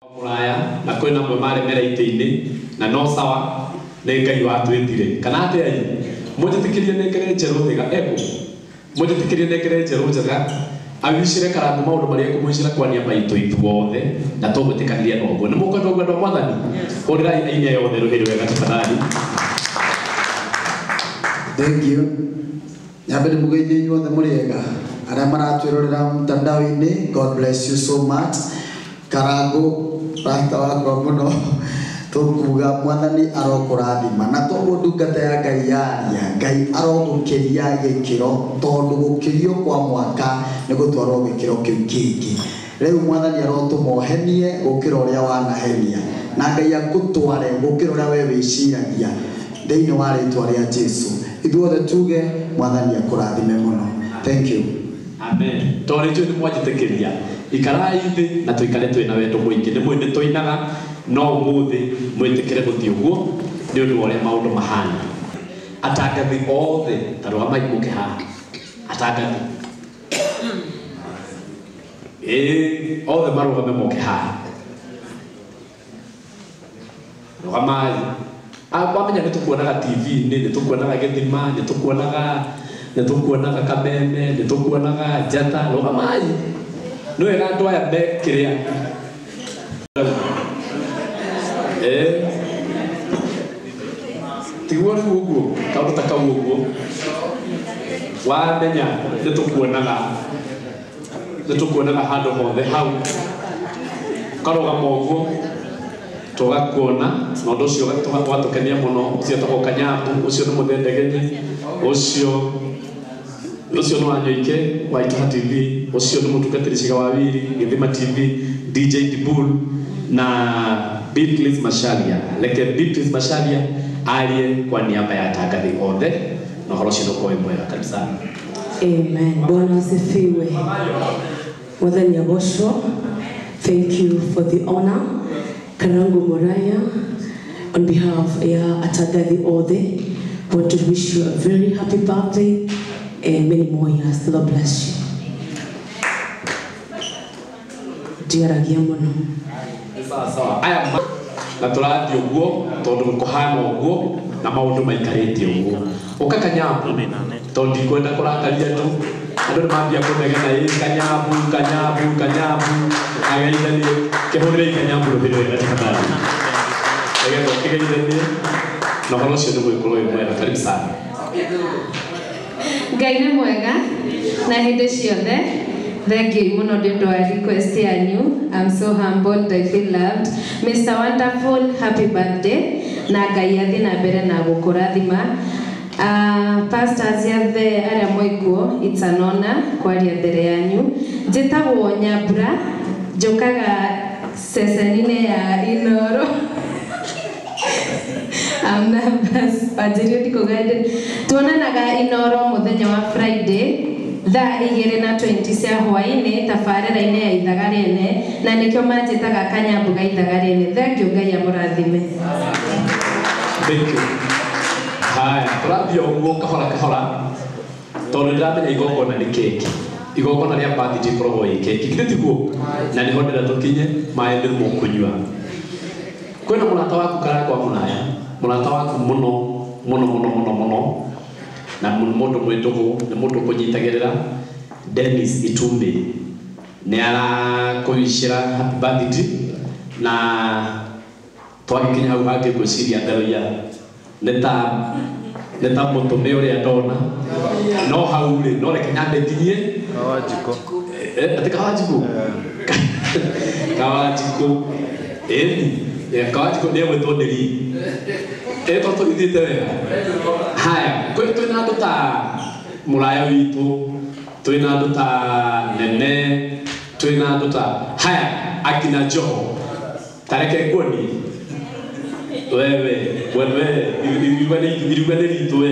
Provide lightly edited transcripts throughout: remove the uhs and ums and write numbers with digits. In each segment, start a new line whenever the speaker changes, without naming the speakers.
Mũraya na kwĩna amwe maremera itĩ-inĩ na no sawa nĩ Ngai watwĩtire kana atĩa i mũnjĩtĩkĩrie nengere njerũ thega eko mũnjĩtĩkĩrie nengere njerũ njega awicire Karangu maũndũ marĩa ekũmwĩcira kwa niaba itũ ithuothe na tũgwĩtĩkanĩria na ũguo nĩ mũkwenda ũguo andũ a Mwathani hũrĩrai aini aya othe rũhĩ rwega tafadhali.
Thank you. Nyambe nĩ mũgeithie inyuothe mũrĩ ega arĩa maratwĩrorera mtandao-inĩ. God bless you so much. Karangu rata wakwa mũno tũkuga Mwathani arokũrathima na toguo ndungata ya Ngai yaria Ngai arogũkĩria gĩkĩro tondũ gũkĩrio kwa mwaka nĩ gũtwarwo gĩkĩro kĩu kĩngĩ. Rĩu Mwathani arotũma ũhenie gũkĩra ũrĩa wanahenia na Ngai akũtware gũkĩra ũrĩa we wĩciragia thĩinĩ wa rĩtwa rĩa Jesu. Ithuothe tuge Mwathani akũrathime mũno. Thank you.
Amen. Tondũ nĩ mwanjĩtĩkĩria ikarai thĩ na tũikare twĩna wendo mũingĩ nĩ mwĩ nĩ tũinaga no ũmũthĩ mwĩtĩkĩre gũthiĩ ũguo nĩ ũndũ wa ũrĩa maũndũ mahana. Atangathi othe ta rũgamai mũke haha atangathi ĩĩ othe marũgame moke haha rũgamai. Wamenya nĩ tũkuonaga TV-inĩ nĩ tũkuonaga gĩthima nĩ tũkuonaga Kameme nĩ tũkuonaga Njata rũgamai nĩ wega andũ aya me kĩrĩa tiguo rĩu ũguo kaũndũ ta kau ũguo wamenya nĩ tũkuonaga handũ hothe hau ũkarũgama ũguo tũgakuona na ũndũ ũcio ũgatũkenia mũno. Ũcio etagwo Kanyambu ũcio nĩ mũthendegenyi ũcio nĩ Wanyoike wa Itoha TV ũcio nĩ mũtungatĩri Ciga wa Wiri Gĩthima TV DJ Dibul na Beatrice Macharia. Reke Beatrice Macharia arie kwa niaba ya atangathi othe na ũhoro ũcio nĩ ũkorwo wĩ mwega. Karibu sana.
Amen. Bwana asifiwe. Mwathani agocwo. Thank you for the honor. Karangu Muraya, on behalf ya atangathi othe, want to wish you a very happy birthday and many more years. The Lord bless you. Ndiaragia mũno.
Sawa sawa. Aya na tũrathiĩ ũguo tondũ kũhana ũguo na maũndũ maikarĩte ũguo. Ũka Kanyambu tondũ ndikwenda kũrakaria andũ andũ nĩ mambia kũnegena ĩ Kanyambu Kanyambu Kanyambu ageithanie kĩhũrĩrei Kanyambu rũhĩ rwega tafadhali nĩgetha ũkĩgeithanie na ũhoro ũcio nĩ gũgĩkorwo wĩ mwega. Karibu sana.
Ngai nĩ mwega na hĩndĩ ciothe. Thank you mũno nĩ ũndũ wa request yanyu. I'm so humbled, I feel loved. Mr. Wonderful, happy birthday na Ngai athiĩ na mbere na gũkũrathima. Pastors othe arĩa mwĩkuo, it's an honor kwaria mbere yanyu. Njĩtagwo Nyambura, njũkaga ceceni-inĩ ya Inoro. I'm nervous. Wanjĩrire ndikũgende. Tuonanaga Inoro mũthenya wa Friday thaa 2:20 cia hwaĩ-inĩ tabarĩra-inĩ ya Ithaga Rĩene na nĩkĩo manjĩtaga Kanyambu ga Ithaga Rĩene. Thank you, Ngai amũrathime.
Thank you. Haya, tũrathiĩ ũguo kahora kahora tondũ ndĩramenya igongona nĩ keki. Igongona rĩa birthday rĩkoragwo ĩ keki githĩ tiguo? Na nĩho ndĩrenda tũkinye maĩ nĩ mũkũnyua. Kwĩna mũrata waku Karangu wa Mũraya mũrata waku mũno mũno mũno mũno mũno na mũndũ mwĩ ndũgũ nĩ mũndũ ũkũnyitagĩrĩra Dennis Itumbi nĩ arakũwicĩra happy birthday na twagĩkinya hau hangĩ ngwĩciria nderoia nĩ ta mũtũme ũrĩa ndona no hau rĩ no reke nyambe nginyie atĩ Kawanjikũ Kawanjikũ ĩni Kawanjikũ nĩ egwĩtwo Ndĩri ĩ to tũgĩthiĩte wega. Haya twĩna andũ ta mũraya witũ twĩna andũ ta Nene twĩna andũ ta haya akina Joho ta reke nguonie wewe wewe iruga nĩ ritũ we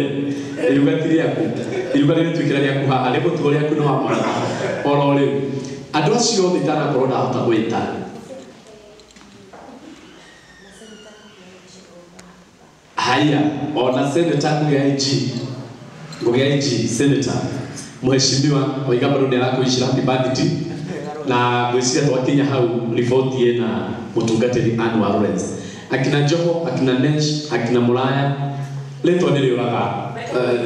iruga ti rĩaku iruga rĩrĩtuĩkĩra rĩaku haha rĩgũtigwo rĩaku nĩ wamora oro rĩu andũ acio othe itanakorwo ndahota gwĩta. Haya ona Senator Ngugi IG Senator Mheshimiwa Waiga bado nĩ arakũicira happy birthday. Na gwĩciria twakinya hau riboti ĩna mũtungatĩri Ann wa Lawrence. Akina Joho, akina Nesh, akina Muraya, rĩtwa nĩ rĩũraga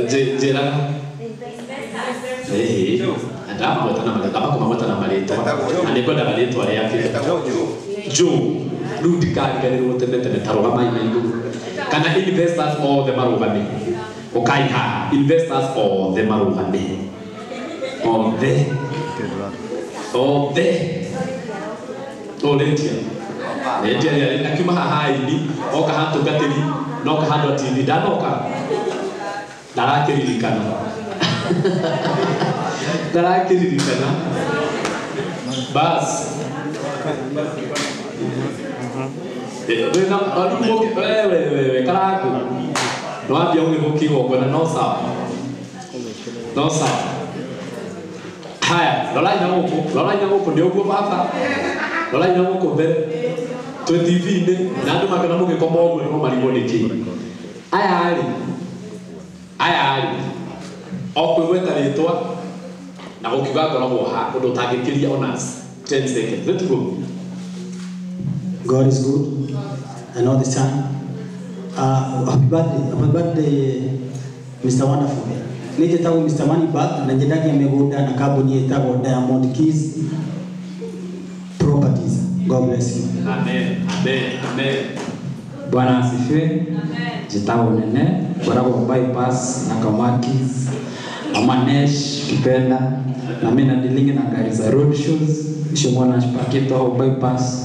njĩraga ndamagweta na marĩtwa, ndamba na marĩtwa na nĩngwendaga rĩtwa rĩake Joe. Rĩu ndikariganĩrwo tene tene, ta rũgamai na igũrũ kana investors othe marũgame, ũkai haha, investors othe marũgame, othe othe. O Lentia Lentia rĩa akiuma haha aini oka hatungatĩri noka handũ a TV ndanoka ndarakĩririkana ndarakĩririkana bas. Wewe Karangu nĩwambia gũgĩthũkia igongona, no sawa no sawa. Haya, rorai na gũkũ, rorai na gũkũ, nĩ ũguo baba, rorai na gũkũ mbere twĩ TV-inĩ na andũ makĩona mũgĩkoma ũguo nĩmo marigwo nĩkĩ. Aya rĩ, aya rĩ, o kwĩgweta rĩtwa na gũkiuga ngoragwo ha ũndũ ũtangĩkĩria ona 10 seconds. Let's go.
God is good and all the time. Happy birthday Mr. Wonderful. Nĩnjĩtagwo Mr. Moneybag na nyendagia mĩgũnda na kambuni ĩtagwo Diamond Keys Properties. God bless you.
Amen. Amen. Amen.
Bwana asifiwe. Amen. Njĩtagwo Nene, ngoragwo bypass na Kamakis ama Nesh kipenda, na mimi nadilingi na gari za road shows icio mwana cipakĩtwo hau bypass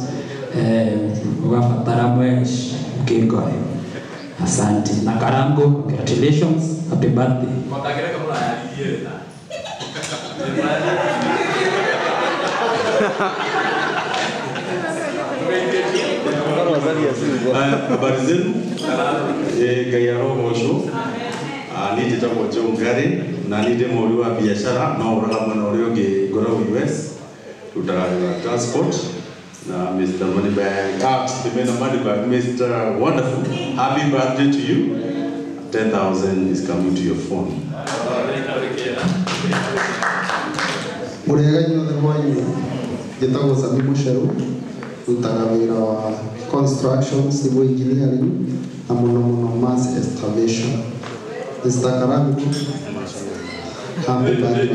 ugabatara mwesh ukingoe. Asante. Na Karangu, congratulations, happy birthday.
Habari zenu. Ngai arogocwo. Niĩ njĩtagwo Joe Ngari na niĩ ndĩ mũhũri wa biacara no ũraga mwena ũrĩa ũngĩ ngoragwo US, rutaga wĩra wa transport. Na Mr. Moneybag, Mr. Moneybag, Mr. Wonderful, happy birthday to you. 10,000 is coming to your phone.
Mũrĩega inyuothe hwainĩ, njĩtagwo Sami Mũceru, rutaga wĩra wa construction, civil engineering na mũno mũno mass excavation. Mr. Karangu, happy birthday.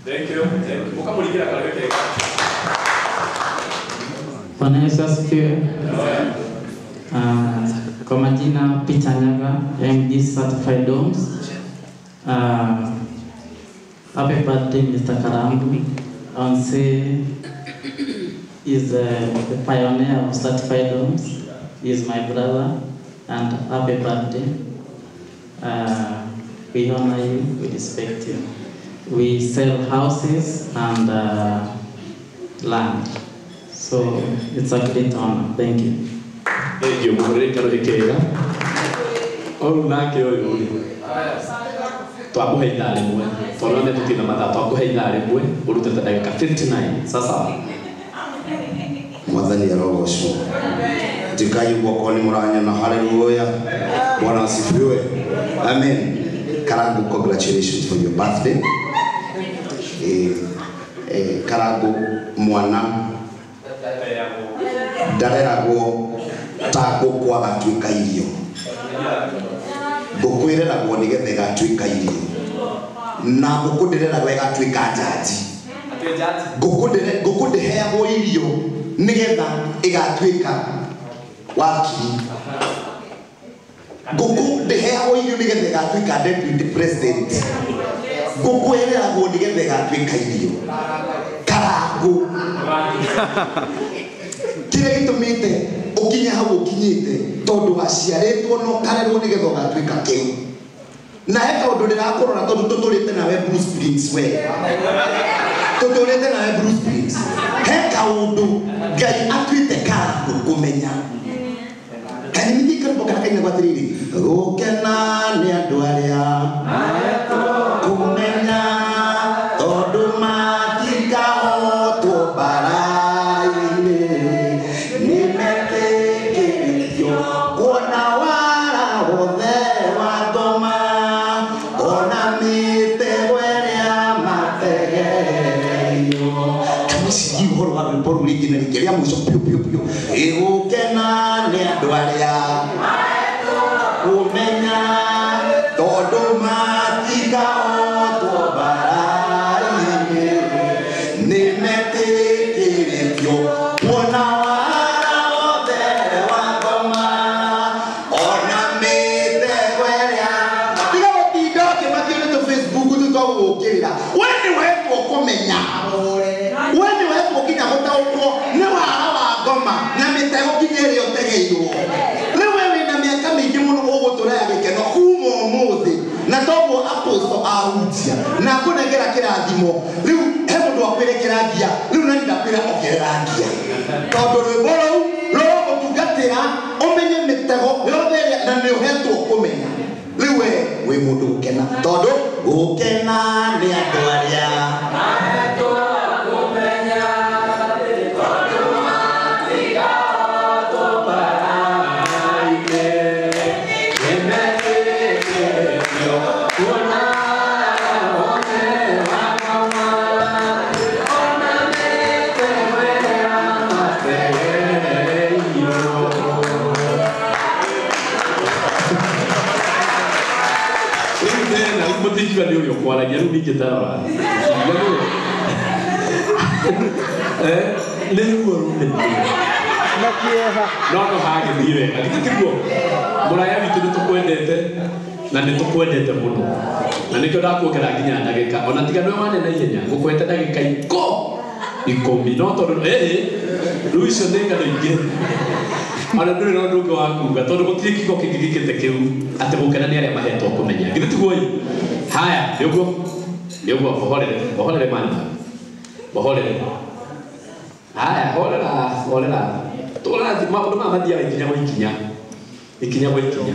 Thank you. Thank you. Ukamũringĩra karũgĩ kega.
Bwana Yesu asifiwe. Kwa majina Peter Nyaga, MD Certified Homes. Happy birthday Mr. Karangu. I would say is the pioneer of certified homes. He is my brother, and happy birthday. We honor you, we respect you. We sell houses and land. So it's a great honor. Thank you.
Thank you. Nake ũyũ rĩ, twakũhe ithaa rĩmwe tondũ nĩ tũkinya mathaa, twakũhe ithaa rĩmwe ũrute ta ndagĩka 59. Sasa
Mwathani arogocwo. Ndikai guoko nĩ mũranyona. Haleluya. Bwana asifiwe. Amen. Karangu, congratulations for your birthday. Karangu mwana ndareragwo ta ngũkũ agatuĩka irio, ngũkũ ĩreragwo nĩgetha ĩgatuĩka irio, na ngũkũ ndĩreragwo ĩgatuĩka njanji. Ngũkũ ndĩheagwo irio nĩgetha ĩgatuĩka wakiri. Ngũkũ ndĩheagwo irio nĩgetha ĩgatuĩka deputy president. Ngũkũ ĩreragwo nĩgetha ĩgatuĩka irio. Karangu, kĩrĩa gĩtũmĩte ũkinye hau ũkinyĩte tondũ waciarĩtwo na ũkarerwo nĩgetha ũgatuĩka kĩu. Na he kaũndũ ndĩrakũrora tondũ tũtũrĩte nawe Bruce Springs, we tũtũrĩte nawe Bruce Springs, he kaũndũ Ngai atuĩte Karangu kũmenya. Kanyimithie karũmbo karĩa kainagwo atĩrĩrĩ, gũkena nĩ andũ arĩa kũmenya tondũ matikahotwo mbara-inĩ, nĩmetĩkĩrĩtio kuona wara wothe wa ngoma, ona mĩtego ĩrĩa mategete. Rĩngĩ rĩa mũico piũ piũ piũ. Ĩgũkena nĩ andũ arĩa kũmenya tondũ matikahotwo mbara-inĩ, nĩ metĩkĩrĩtio kuona wara wothe wa ngoma ona mĩtego ĩrĩa. Tiga gũtinda ũkĩmakio nĩ tũ Facebook tũ twa gũgũkĩrĩra. We nĩ wetwo kũmenya, we nĩ wetwo nginya gũtaũkwo nĩ wara wa ngoma na mĩtego nginya ĩrĩa ũtegeirwo. Rĩu we wĩna mĩaka mĩingĩ mũno ũgũtũra ya gĩkeno kuma ũmũthĩ, na toguo apostle ahunjia na akũnengera kĩrathimo. Rĩu he mũndũ akwĩrekera ngia, rĩu nani ndakwĩra ongerera ngia, tondũ rwĩmbo rũu rũragũtungatĩra ũmenye mĩtego yothe ĩrĩa na nĩ ũhetwo kũmenya. Rĩu we wĩ mũndũ gũkena, tondũ gũkena nĩ andũ arĩa
Mũtingiuga nĩ ũrĩa ũkwaragia rĩu ningĩ tarora nĩ ruo rũnene
na kĩeha
no no hagĩthiĩ wega, githĩ tiguo? Mũraya witũ, nĩ tũkwendete na nĩ tũkwendete mũno, na nĩkĩo ndakuongera nginya ndagĩka ona tiga nĩwe wane na ihenya ngũkwete ndagĩka 10 no tondũ ĩĩ rĩu icio nĩ ng'ano ingĩ, ona ndũrĩ na ũndũ ũngĩ wa kuga tondũ gũtirĩ kiugo kĩngĩ gĩkĩte kĩu atĩ gũkena nĩ arĩa mahetwo kũmenya, githĩ tiguo? Ĩ haya, nĩ ũguo, nĩ ũguo. Ũhorere, ũhorere mani, ũhorere. Haya, horera, horera. Tũrathi maũndũ maya mathiaga ikinya gwa ikinya, ikinya gwa ikinya.